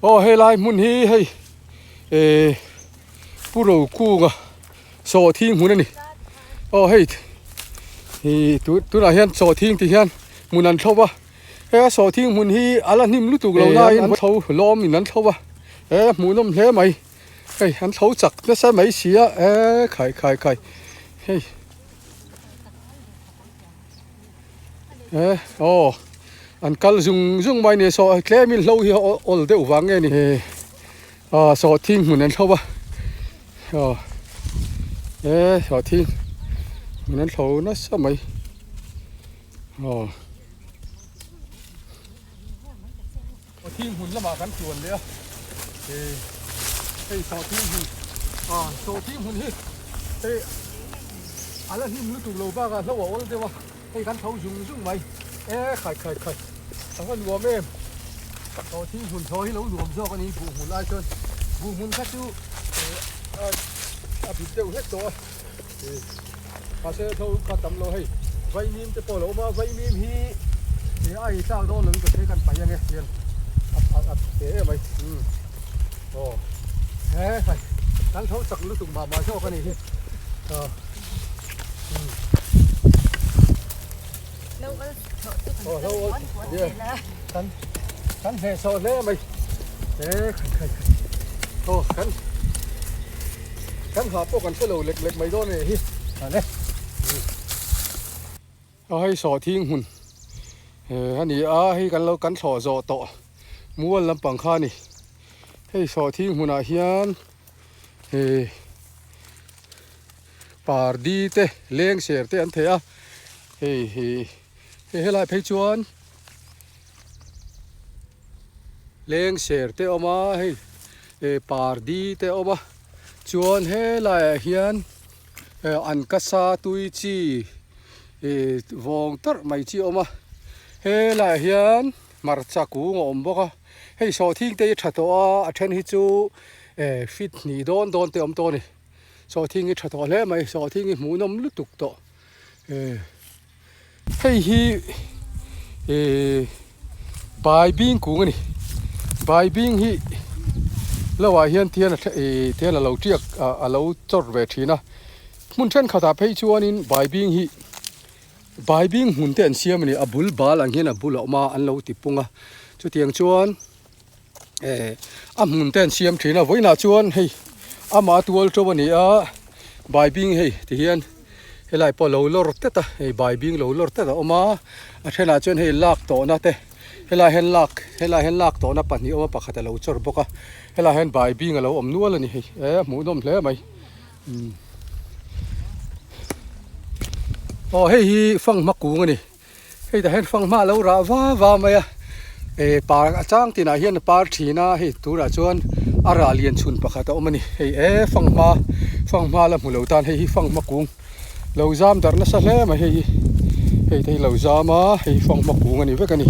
Aw helai hmun hi hei eh Pu Rokunga sawhthing hmun a ni. Aw hei ih tunah hian sawhthing ti hian hmun an thlo va, he a sawhthing hmun hi a la hnim lutuk lo nain an thlo lawm in an thlo va, he hmuhnawm hle mai. Hei an thlo chak nasa mai si a eh khai khai khai hei eh aw an kal zung zung mai ni saw tlem in hlo hi a awl deuh vang nge ni ah sawhthing hmun an thlo a aw eh sawhthing hmun an thlo nasa mai aw. Sawhthing hmun lamah kan tluan leh a, eh hei sawhthing hmun ah sawhthing hmun hi hei a la hnim lutuk lo bakah hlo a awl deuh a, hei kan tho zung zung mai eh khai khai khai a va nuam em sawhthing hmun thaw hi lo nuam zawk a ni buh hmun ai chuan buh hmun kha chu eh a bit deuh hlek tawh a eh mahse hlo kha tam lo hei vaimim te pawh a lo awm a vaimim hi eh a ei tlak dawn lovin ka hria kan paih ange hian a a te em mai umm aw he hei kan tho chak lutuk mah mah zawk a nih hi aw umm aw hlo kan kan hnehsawh hle mai he khai khai khai aw kan Kan ha pawh kan hre lo lek lek mai dawn a nih hi a le. A hei sawhthing hmun a ni a, hei kan lo kan thlawh zawh tawh mual lampang kha a ni. Hei sawhthing hmunah hian eh pardi te leng ser te an theh a, hei hi hei helai phei chuan Leng ser te a awm a hei eh pardi te a awm a chuan helaiah hian eh an kasa tui chi eh vawng tarh mai chi a awm a helaiah hian hmarcha kung a awm bawk a hei sawhthing te hi tha tawh a a then hi chu eh fit hnih dawn dawn te a awm tawh a ni sawhthing hi tha tawh hle mai sawhthing hi hmuhnawm lutuk tawh eh. Hei hi ihh baibing kung a ni baibing hi lo ah hian tian a ihh tian a lo tiak ah a lo chawr ve thin a hmun thenkhatah phei chuanin baibing hi baibing hmun te an siam a ni a bul bal ang hian a bul a awm a an lo ti pung a chutiang chuan eh a hmun te an siam thin a vawiinah chuan hei amah tual to a ni a baibing hei ti hian. Helai pawh lo lawr tet a hei baibing lo lawr tet a awm a a thenah chuan hei lak tawhna te helai hian lak helai hian lak tawhna pahnih a awm a pakhat a lo chawr bawk a helai hian baibing a lo awm nual a ni hei eh hmuhnawm hle mai umm aw hei hi fanghma kung a ni hei tah hian fanghma a lo rah va va mai a eh par a chang tinah hian a par thin a hei turah chuan a rah lian chhun pakhat a awm a ni hei eh fanghma fanghma la hmu lo tan hei hi fanghma kung lo zam darh nasa hle mai hei hi hei te hi lo zam a hei fanghma kung a ni vek a ni.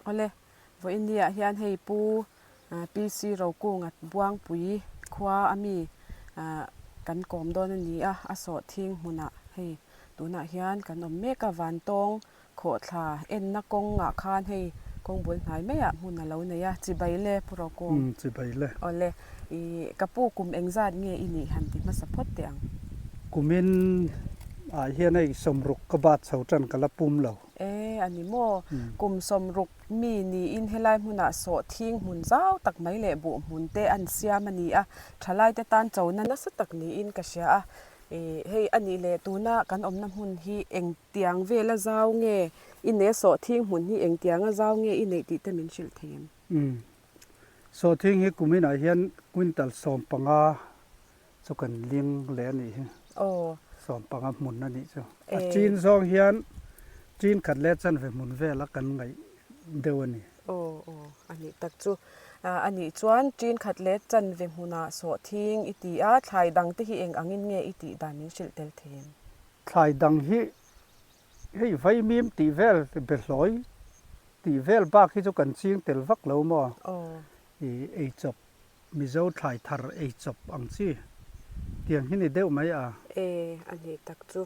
Awle, vawiin ah hian hei Pu PC Rokunga Buangpui khua a mi kan kawm dawn a ni a, a sawhthing hmunah hei tunah hian kan awm mek a, Vantawng khawhthla enna kawngah khan hei kawng bul hnai maiah hmun a lo nei a, Chibai le Pu Rokung. Umm Chibai le. Awle, ih ka pu kum engzat nge i nih han ti hmasa phawt teh ang. Kumin ah hian hei sawmruk ka bat chho tan ka la pum lo. E, a ni maw? Kum 60 mi niin helai hmunah sawhthing hmun zau tak mai leh buh hmun te an siam a ni a, thalaite tan chona nasa tak niin ka hria a. E, hei a nih leh tuna kan awmna hmun hi engtiang vela zau nge i nei a, sawhthing hmun hi engtianga zau nge i neih tih te min hrilh thei em? Umm, sawhthing hi kuminah hian quintal 15 chu kan ling leh a nih hi. Aw. 15 hmun a nih chu. A chin zawng hian chin khat leh chanve hmun vela kan ngaih deuh a ni. Aw aw a nih tak chu. A nih chuan chin khat leh chanve hmunah sawhthing i ti a, thlai dang te hi eng angin nge i tih dan min hrilh tel thei em? Thlai dang hi hei vaimim tih vel behlawi tih vel bak hi chu kan ching tel vak lo maw? Aw. I eichawp Mizo thlai thar ei chawp ang chi. Tiang hi ni deuh mai a. E, a nih tak chu.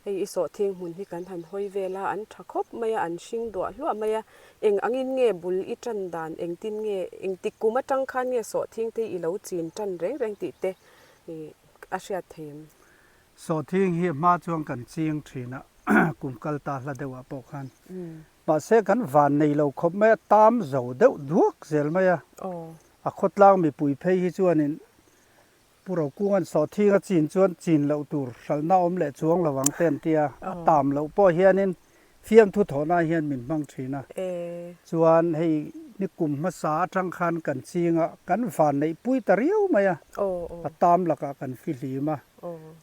Hei i sawhthing hmun hi kan han hawi vel a, an tha khawp mai a, an hring duah hluah mai a. Eng angin nge bul i tan dan, engtin nge, engtik kum atang khan nge sawhthing te i lo chin tan reng reng tih te a hriat thei em? Sawhthing hi hma chuan kan ching thin a, kum kal ta hla deuhah pawh khan. Mahse kan van nei lo khawp mai a, tam zo deuh duak zel mai a. A khawtlang mipui phei hi chuanin Pu Rokunga'n sawhthing a chin chuan chin loh tur hralhna awm leh chuang lo ang te an ti a, a tam loh pawh hianin fiamthu thawhna hian min hmang thin a. Chuan hei ni kum hmasa atang khan kan ching a, kan van neih pui ta riau mai a, a tam lakah kan fihlim a,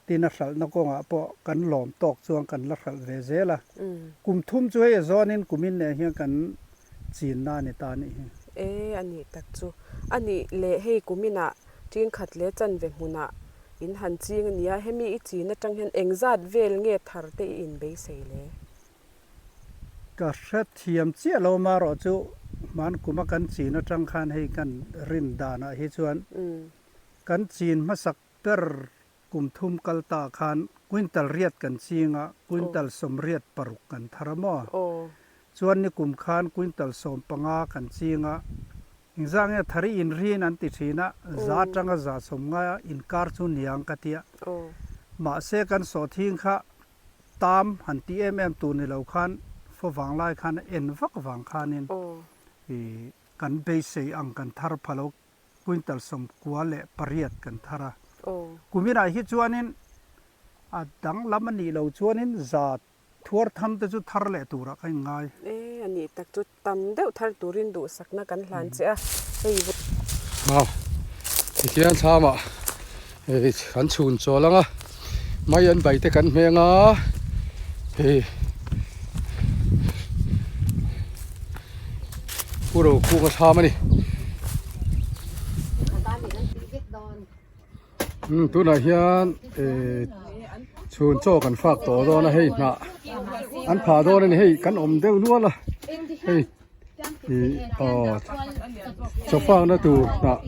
tin a hralhna kawngah pawh kan lawm tawk chuan kan la hralh ve zel a. Kum thum chu hei a zawnin kumin nen hian kan chinna a ni ta a nih hi. E, a nih tak chu. A nih leh hei kuminah ṭinkhat leh chanve hmunah in han ching a nia, hemi i chin aṭang hian engzat vel nge thar te i inbeisei le? Ka hrethiam chiah lo marawh chu hman kuma kan chin aṭang khan hei kan rin danah hi chuan kan chin hmasak ber Kum thum kal ta khan quintal riat kan ching a, quintal 86 kan thar a maw? Chuan ni kum khan quintal 15 kan ching a, engzah nge thar i inrin an ti thin a, za atanga za 90 inkar chu niang ka tia. Mahse kan sawhthing kha tam han ti em em tur ni lo khan faw vanglai khan a en vak vang khanin kan beisei ang kan thar pha lo. Quintal 98 kan thar a. Kuminah hi chuanin a danglam a nih loh chuanin za thuar tham te chu thar leh turah ka inngai. E, a nih tak chu tam deuh thar turin duhsakna kan hlan che a, hei vaw. Mau, tikhian thlamah hei kan chhun chawl ang a, mai an bai te kan hmeng a, hei Pu Rokunga thlam a ni. Umm tunah hian eh chhun chaw kan fak tawh dawn a hei hnah an phah dawn a ni hei kan awm deuh nual a hei ih aw chaw fakna tur hnah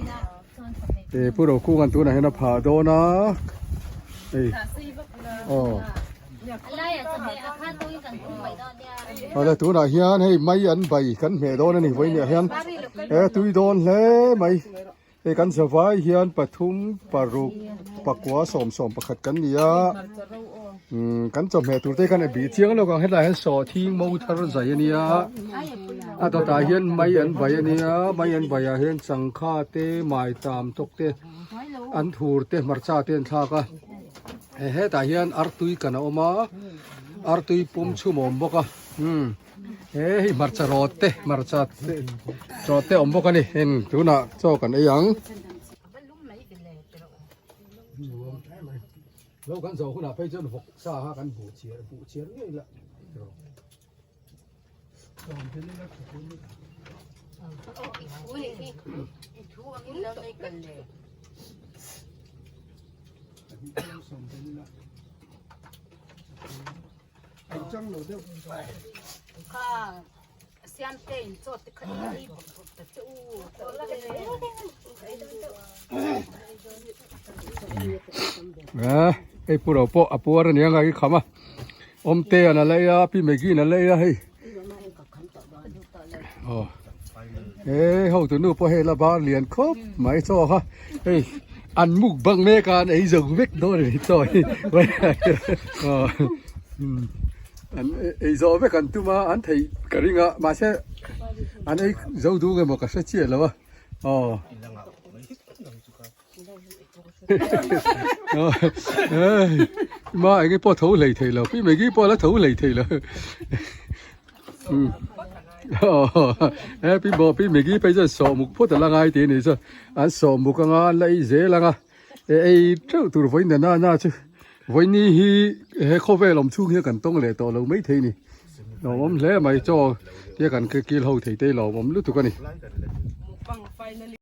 eh Pu Rokunga'n tunah hian a phah dawn a hei aw. Awle tunah hian hei mai an bai kan hmeh dawn a ni vawiinah hian he tui dawn hle mai hei kan zavai hian pathum paruk pakua sawm sawm pakhat kan ni a umm kan chawhmeh tur te khan a bih chiang lawk ang hetlai hian sawhthing mo thar zai a nia a dawtah hian mai an bai a nia mai an baiah hian changkha te maitam tawk te an thur te hmarcha te an thlak a. He hetah hian artui kan a awm a artui pum chhum a awm bawk a umm he hei hmarcha rawt te hmarcha te rawt te a awm bawk a ni heng tunah chaw kan ei ang lo kan zawh hunah phei chuan vawk sa kha kan buh chiar buh chiar ngei la Hei pu ro pawh a puar a nia ngai kham a awmte an a lei a pi Maggie in a lei a hei aw he ho tu nu pawh hei la bar lian khawp mai chaw kha hei an mukbang mek a an ei zo vek dawn a ni chaw hi aw an ei zawh vek an tum a an theih ka ring a mahse an ei zo duh nge maw ka hre chiah lo a aw. Ma enge pawh tho hlei thei lo pi Maggie pawh la tho hlei thei lo e pi bo pi Maggie phei chuan sawh muk phawt a la ngai tih a nih chuan an sawh muk anga an la ei zel anga e ei teuh tur vawiin na na chu vawiin hi he khawvel awm chhung hian kan tawng leh tawh lo mai thei a ni lawmawm hle mai chaw tia kan kil ho thei te hi lawmawm lutuk a ni.